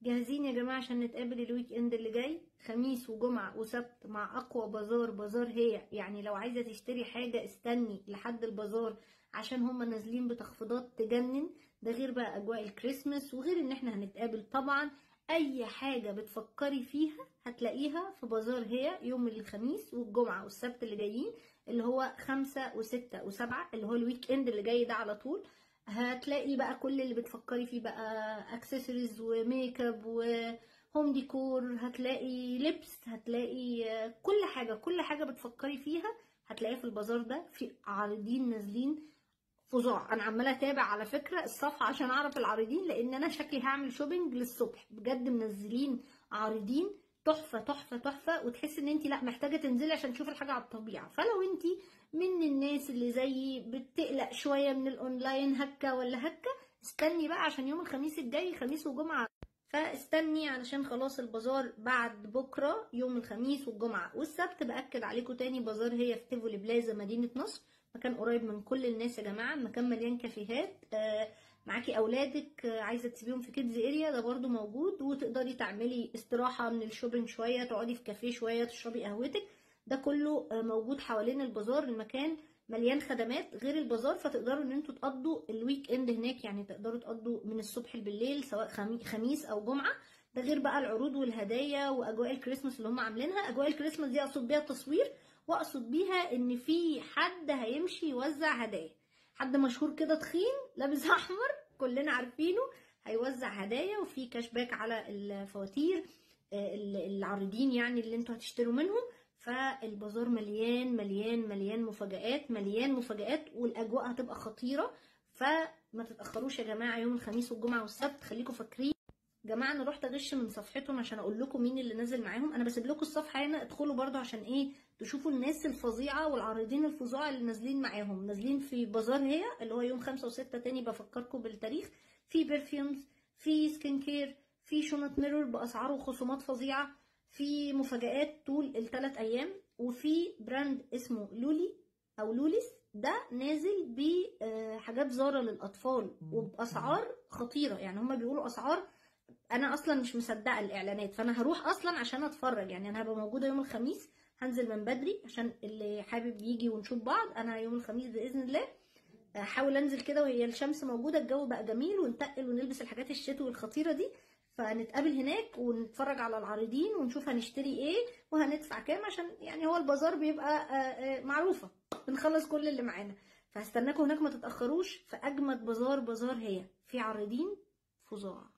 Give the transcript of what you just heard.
جاهزين يا جماعة عشان نتقابل ال weekend اللي جاي خميس وجمعة وسبت مع أقوى بازار، بازار هي. يعني لو عايزة تشتري حاجة استني لحد البازار عشان هما نازلين بتخفيضات تجنن. ده غير بقى أجواء الكريسماس، وغير إن احنا هنتقابل طبعا. أي حاجة بتفكري فيها هتلاقيها في بازار هي يوم الخميس والجمعة والسبت اللي جايين، اللي هو 5 و6 و7، اللي هو ال weekend اللي جاي ده على طول. هتلاقي بقى كل اللي بتفكري فيه بقى، accessories و makeup و home decor، هتلاقي لبس، هتلاقي كل حاجة، كل حاجة بتفكري فيها هتلاقيها في البازار ده. في عارضين نازلين فظاع. انا عماله اتابع على فكرة الصفحة عشان اعرف العارضين، لان انا شكلي هعمل shopping للصبح بجد. منزلين عارضين تحفة تحفة تحفة، وتحس ان انت لا محتاجه تنزلي عشان تشوفي الحاجة على الطبيعة. فلو انت من الناس اللي زيي بتقلق شوية من الاونلاين هكه ولا هكه، استني بقى عشان يوم الخميس الجاي، خميس وجمعه، فاستني علشان خلاص البازار بعد بكره يوم الخميس والجمعة والسبت. باكد عليكم تاني، بازار هي في تيفولي بلازا مدينة نصر، مكان قريب من كل الناس يا جماعة، مكان مليان كافيهات. معاكي اولادك، عايزه تسيبيهم في kids area ده برده موجود، وتقدري تعملي استراحة من ال shopping شوية، تقعدي في كافيه شوية، تشربي قهوتك، ده كله موجود حوالين البازار. المكان مليان خدمات غير البازار، فتقدروا ان انتوا تقضوا ال weekend هناك، يعني تقدروا تقضوا من الصبح بالليل سواء خميس او جمعه. ده غير بقى العروض والهدايا واجواء الكريسماس اللي هم عاملينها. اجواء الكريسماس دي اقصد بيها التصوير، واقصد بيها ان في حد هيمشي يوزع هدايا، حد مشهور كده تخين لابس احمر كلنا عارفينه، هيوزع هدايا، وفي cash back على الفواتير العارضين يعني اللي انتوا هتشتروا منهم. فالبازار مليان مليان مليان مفاجآت، مليان مفاجآت، والاجواء هتبقى خطيرة. فما تتاخروش يا جماعة يوم الخميس والجمعة والسبت، خليكم فاكرين. جماعة انا رحت اغش من صفحتهم عشان اقول لكم مين اللي نازل معاهم. انا بسيب لكم الصفحة هنا، ادخلوا برضو عشان ايه تشوفوا الناس الفظيعة والعارضين الفظاع اللي نازلين معاهم، نازلين في بازار هي اللي هو يوم 5 و6. تاني بفكركم بالتاريخ. في perfumes، في skin care، في شنط mirror باسعار وخصومات فظيعة، في مفاجآت طول ال3 ايام، وفي brand اسمه لولي او لوليس، ده نازل بحاجات زارة للاطفال وباسعار خطيرة. يعني هما بيقولوا اسعار انا اصلا مش مصدقه الاعلانات، فانا هروح اصلا عشان اتفرج. يعني انا هبقى موجودة يوم الخميس، هنزل من بدري عشان اللي حابب يجي ونشوف بعض. انا يوم الخميس باذن الله هحاول انزل كده وهي الشمس موجودة، الجو بقى جميل، ونتقل ونلبس الحاجات الشتوي الخطيرة دي. فنتقابل هناك ونتفرج على العارضين ونشوف هنشتري ايه وهندفع كام، عشان يعني هو البازار بيبقى معروفة، بنخلص كل اللي معانا. فهستناكم هناك ما تتاخروش في اجمد بازار، بازار هي، في عارضين فظاع.